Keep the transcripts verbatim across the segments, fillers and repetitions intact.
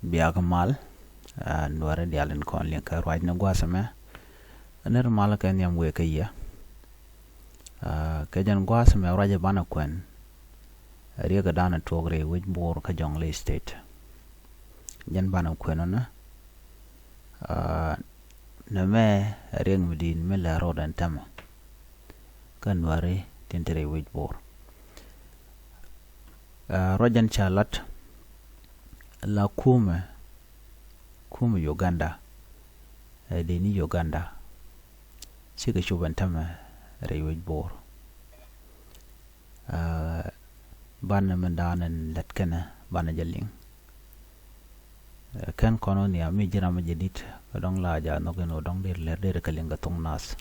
Biak mal, ah, Nuäri dial in kɔn liŋ kɛ ruac ni gua̱a̱th ɛmɛ. Nir mal kɛ nhiam wëë kä yɛ. Ah, kɛ jɛn gua̱a̱th ɛmɛ ruac banɛ kuɛn. Riɛk dan tuɔk rɛy wec Bor kä Jonglei State. Jɛn banɛ kuɛn ɔnɛ. Ah, nɛmɛ riɛk mi di̱i̱t mi lɛ rɔɔdɛ ɛn tämɛ. Kä Nuäri tin te rɛy wec Bor. Ah, ruac jɛn ca lat la kumɛ, kumɛ Uganda. Eh, dee ni Uganda. Cikɛ cop ɛn tämɛ rɛy wec Bor. Ah, banɛ min daanɛ lät kɛnɛ banɛ jɛ liŋ. Eh, kɛn kɔn wä nhiam mi ji̱n ram mi jɛ di̱t kɛ dɔ̱ŋ la ja nhɔk in wä dɔ̱ŋ der lɛr der kɛ liŋ kɛ thok nath.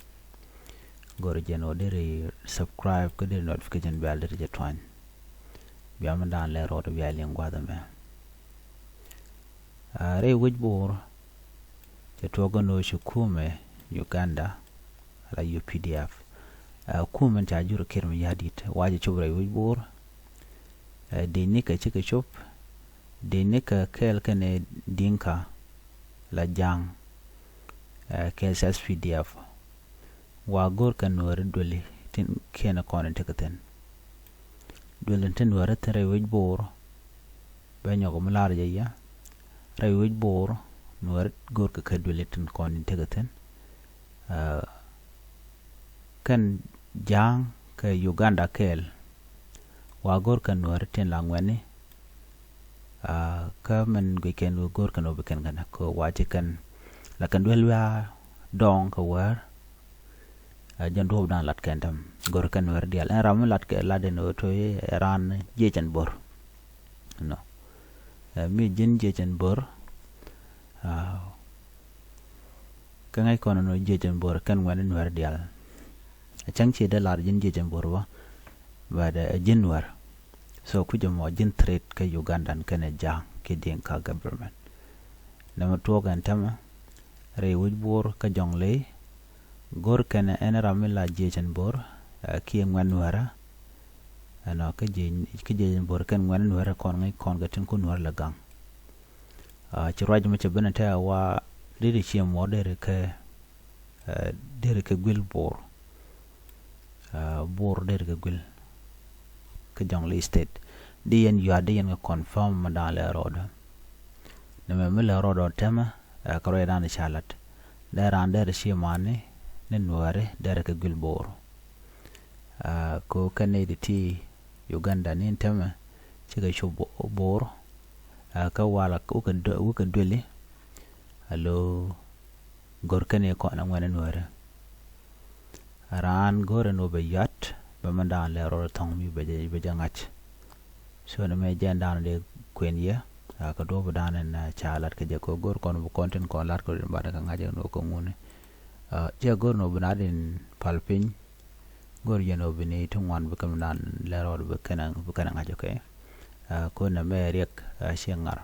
Gör jɛn wä der subscribe kä der notification bell der jɛ tuany. Bia min daan lɛr rɔɔd bia liŋ gua̱th ɛmɛ. Ah, rɛy wec Bor cɛ tuɔk gɛ no̱o̱ ci kumɛ Uganda la U P D F. Ah, kumɛ ca jur kir mi ya̱di̱t wa cɛ cop rɛy wec Bor. Eh, dee nikɛ cikɛ cop, dee nikɛ kɛɛl kɛnɛ Dinka la Ja̱a̱ŋ, eh, kɛ S P D F. Wa go̱r kɛ Nuäri duëli tin kiɛn kɔn in tekɛ thi̱n. Duëli tin Nuäri thi̱n rɛy wec Bor. Bɛ nyɔk mi lar jɛ yɛ rɛy wec Bor Nuäri go̱r kɛ kɛ duëli tin kɔn in tekɛ thi̱n. Ah, kɛn Ja̱a̱ŋ kɛ Uganda kɛɛl. Wa go̱r kɛ Nuäri tin la ŋuɛni. Ah, kä min guic kɛn wä go̱r kɛn wä bi kɛn kɛn kɛ wa ci kɛn la kɛn duel wiaa dɔŋ kɛ wäär. Ah, jɛn duɔp dan lat kɛn täm go̱r kɛn wäär dial ɛn ram mi lat kɛ lat den wä toy ɛ ran jiecɛn bor. Nɔ. Eh, mi ji̱n jiecɛn bor. Ah, kä ŋäc kɔn nɔ jiecɛn bor kɛn ŋuɛn in wäär dial. A cäŋ ci dee lar ji̱n jiecɛn bor bä. But, eh, ji̱n wäär. So kucä mɔ ji̱n threat kä Ugandan kɛnɛ Ja̱a̱ŋ ki Dinka government. Nɛmɛ tuɔɔk ɛn tämɛ rɛy wec Bor kä Jonglei. Go̱r kɛnɛ ɛn ram mi la jiecɛn bor, eh, kiɛ ŋuɛn Nuäärä. Ɛnɔ kä jiec, kä jiecɛn bor kɛn ŋuɛn Nuäärä kɔn ŋäc kɔn kɛ tin ku Nuäärä lɛ gaŋ. Ah, ci ruac mi cɛ ben tɛ wa deri ci mɔ deri kɛ, eh, deri kɛ guil Bor. Ah, Bor deri kɛ guil kä Jonglei State. Di yɛn yuat di yɛn kɛ confirm mi da̱a̱n lɛ rɔɔdɛ. Nɛmɛ mi lɛ rɔɔdɛ tämɛ, eh, kɛ ruac da̱a̱n ca lat. Dee raan deri ci mani ni Nuäri deri kɛ guil Bor. Ah, ko kɛn ni di ti Uganda ni tämɛ cikɛ cu Bo-, Bor. Ah, kä wala wukɛ du-, wukɛ dueli. Alo go̱r kɛn ni kɔn a ŋuɛn Nuäri. Raan go̱r ɛn wä bɛ yuat bɛ mɛn da̱a̱n lɛ rɔɔdɛ thɔŋ mi bɛ jɛ, bɛ jɛ ŋa̱c. So nɛmɛ jɛn da̱a̱n dee kuɛn yɛ, ah, kɛ duɔ̱p da̱a̱n ɛn, ah, ca lat kɛ jɛ kɛ go̱r kɔn bi kɔn tin kɔn lat kɛ rɔɔdɛ banɛ kɛ ŋa̱c ɛn wä kɛ ŋuni. Ah, cɛ go̱r nɔ bi na din pal piny. Go̱r jɛn ɔ bi ni ti ŋuan bi kɛn nan lɛ rɔɔd bi kɛn, bi kɛn ŋa̱c, okay. Ah, ko nɛmɛ riɛk, ah, ciɛ ŋar.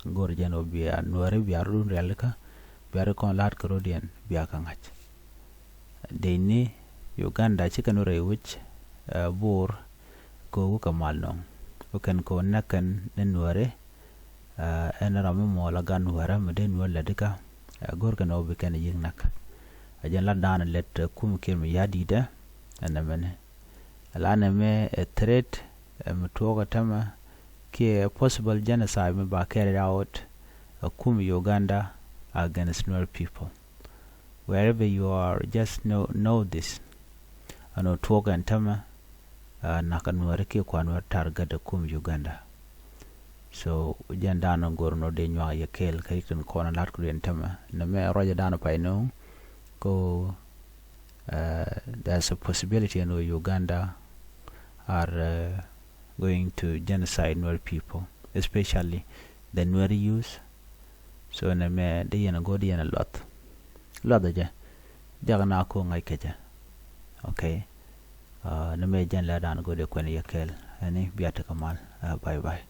Go̱r jɛn ɔ bia Nuäri bia run rialikä bia ri kɔn la̱t kɛ rɔ̱diɛn bia kɛ ŋa̱c. Dee ni Uganda cikɛ nu rɛy wi̱c, ah, Bor ko wukɛ mal nɔŋ. Wukɛn ko näk kɛn ni Nuäri. Ah, ɛn ram mi mɔ la gan wärä mi dee nuɔl lɛ dikä. Ah, go̱r kɛn ɔ bi kɛn yi̱k nak. A jɛn la da̱a̱n lɛt, ah, kum kiɛn mi ya̱ di̱t ɛ ɛn ɛmɛni. La nɛmɛ ɛ threat, ɛ mi tuɔɔk ɛ tämɛ kiɛ possible genocide mi ba carried out, ah, kum Uganda against Nuer people. Wherever you are, just know, know this. Ɛn ɔ tuɔɔk ɛn tämɛ, ah, nakä Nuäri kiɛ kua̱r Nuäri target ɛ kum Uganda. So jɛn da̱a̱n ɔ go̱r nɔ dee nyuak yɛ kɛɛl kä ri̱k tin kɔn lat kɛ riɛn tämɛ. Nɛmɛ ruacɛ da̱a̱n ɔ pay nööŋ ko, ah, there's a possibility ɛn ɔ Uganda are, ah, going to genocide Nuer people, especially the Nuer youth. So nɛmɛ di yɛn a go̱o̱r di yɛn a luath. Luath a jɛ. Diak na ko ŋa̱c kɛ jɛ. Okay. Ah, nɛmɛ jɛn lɛ dan go̱o̱r di kuɛn yɛ kɛɛl. Ɛni bia tekɛ mal. Ah, bye bye.